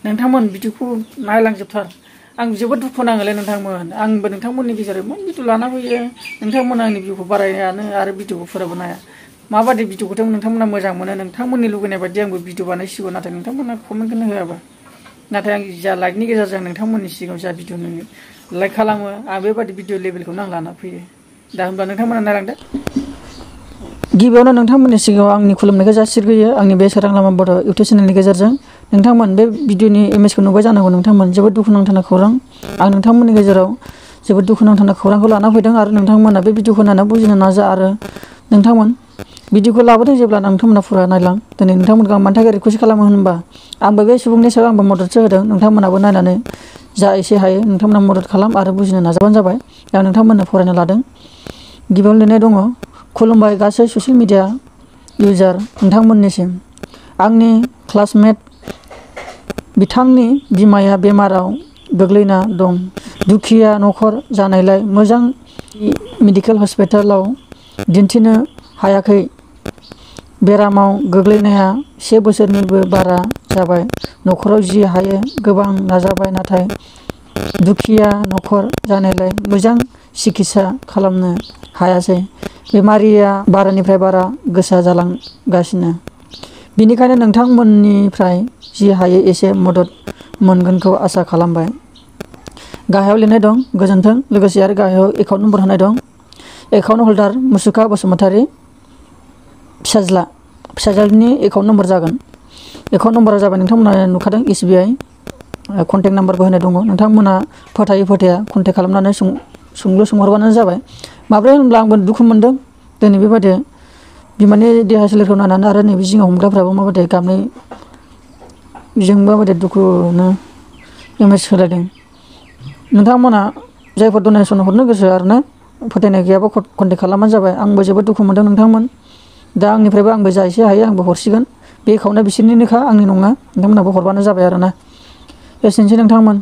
नोंथांमोन भिडिअखौ नायलांजोबथार आं जोबोद दुखु नाङोलै नोंथांमोन आंबो नोंथांमोननि गेजेराव इमान भिडिअ लाना फैयो नोंथांमोना आंनि भिडिअखौ बारायानो आरो भिडिअखौ फोराबो नाया माबादि भिडिअखौथ' नोंथांमोना मोजां मोनो नोंथांमोननि लुगैनाय बायदि आंबो भिडिअ बानायसिगौ नाथाय नोंथांमोना कमेन्टखौनो होआबा नाथाय आं जा लाइकनि गेजेरजों नोंथांमोननि सिगाङाव जा भिडिअ लाइक खालामो आं बेबादि भिडिअ लेभेलखौनो आं लाना फैयो दा होनबा नोंथांमोना नायलांदो गिबियावनो नोंथांमोननि सिगाङाव आंनि खुलुमनायखौ जासिग्रोयो आंनि बे सोरां लामा बर' इउटुब चेनेलनि गेजेरजों नोंथांमोन बे भिडिअनि इमेजखौ नुबाय जानांगौ नोंथांमोन जोबोद दुखुनांथाव खौरां आं नोंथांमोननि गेजेराव जोबोद दुखुनांथाव खौरांखौ लाना फैदों आरो नोंथांमोना बे भिडिअखौ नायना बुजिनो नाजा आरो नोंथांमोन भिडिअखौ लाबोदों जेब्ला नोंथांमोना फुरा नायलां दिनै नोंथांमोनखौ आं मानि थाखाय रिकुवेस्ट खालामो होनबा आंबो बे सुबुंनि सायाव आंबो मददसो होदों नोंथांमोनाबो नायनानै जा एसे हायो नोंथांमोना मदद खालाम आरो बुजिनो नाजाबानो जाबाय आं नोंथांमोननो फरायनो लादों गिबियावनो लिरनाय दङ खुलुमबाय गासै ससियेल मिडिया इउजार नोंथांमोननिसिम आंनि क्लासमेट बिथांनि बिमाया बेमाराव गोग्लैना दं दुखिया नखर जानायलाय मोजां मेडिकेल हस्पिटालाव दिन्थिनो हायाखै बेरामाव गोग्लैनाया 1 बोसोरनिबो बारा जाबाय नखराव जि हायो गोबां नाजाबाय नाथाय दुखिया नखर जानायलाय मोजां सिकित्सा खालामनो हायासै बेमारिया बारानिफ्राय बारा गोसा जालांगासिनो बेनिखायनो नोंथांमोननिफ्राय जि हायो एसे मदद मोनगोनखौ आसा खालामबाय गाहायाव लिरनाय दं गोजोन्थों लोगोसे आरो गाहायाव एकाउन्ट नम्बर होनाय दं एकाउन्ट हल्डार मुसुखा बसुमतारी फिसाज्लानि एकाउन्ट नम्बर जागोन एकाउन्ट नम्बरा जाबाय नोंथांमोना नुखादों SBI कन्टेक्ट नाम्बारबो होनाय दङ नोंथांमोना फोथायै फोथाया कन्टेक्ट खालामनानै सोंलु सोंहरबानो जाबाय माब्रै होनब्ला आंबो दुखु मोनदों दिनै बेबायदि बिमानि देहा सोलेरखौ नायनानै आरो नैबे जिङाव हमग्राफ्राबो माबायदि गाबनाय जों माबायदि दुखुनो इमेज होलायदों नोंथांमोना जायफोर डनेसन हरनो गोसो आरोना फोथायनाय गैयाबा कन्टेक्ट खालामबानो जाबाय आंबो जोबोद दुखु मोनदों नोंथांमोन दा आंनिफ्रायबो आंबो जा एसे हायो आंबो हरसिगोन बे एकाउन्टआ बिसोरनिनोखा आंनि नङा नोंथांमोनाबो हरबानो जाबाय आरोना एसेनोसै नोंथांमोन